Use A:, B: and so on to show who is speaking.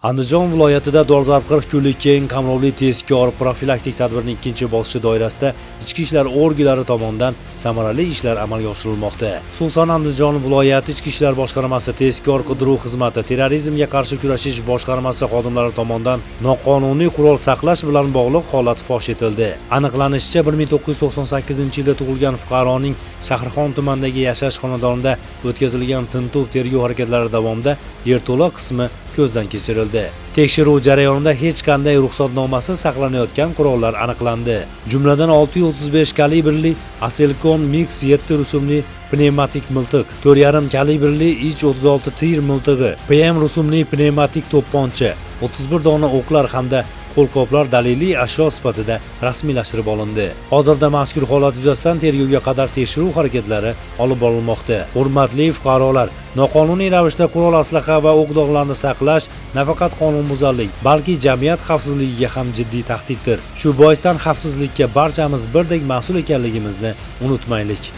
A: Andijon viloyatida dolzarb 40 kunlik keng qamrovli tezkor profilaktik tadbirning ikkinchi bosqichi doirasida ichki ishlar organlari tomonidan samarali ishlar amalga oshirilmoqda. Xususan, Andijon viloyati Ichki ishlar boshqarmasi tezkor qidiruv xizmati, terrorizmga qarshi kurashish boshqarmasi xodimlari tomonidan noqonuniy qurol saqlash bilan bog'liq holat fosh etildi. Aniqlanishicha, 1998-yilda tug'ilgan fuqaroning Shahrixon tumanidagi yashash xonadonida o'tkazilgan tintuv tergov harakatlari davomida yerto'la qismi ko'zdan kechirildi. Tekshiruv jarayonida hech qanday ruxsatnomasiz saqlanayotgan qurollar aniqlandi. Jumladan, 635 kalibrli Aselkon Mix 7 rusumli pnevmatik miltiq, 4,5 kalibrli Ich-36 tir miltig'i, PM rusumli pnevmatik to'pponcha, 31 dona o'qlar hamda qo'lqoplar daliliy ashyo sifatida rasmiylashtirib olindi. Hozirda mazkur holat yuzasidan tergovga qadar tekshiruv harakatlari olib borilmoqda. Hurmatli fuqarolar, noqonuniy ravishda qurol aslaha va o'q-dorilarni saqlash nafaqat qonunbuzarlik, balki jamiyat xavfsizligiga ham jiddiy tahdiddir. Shu boisdan xavfsizlikka barchamiz birdek mas'ul ekanligimizni unutmaylik.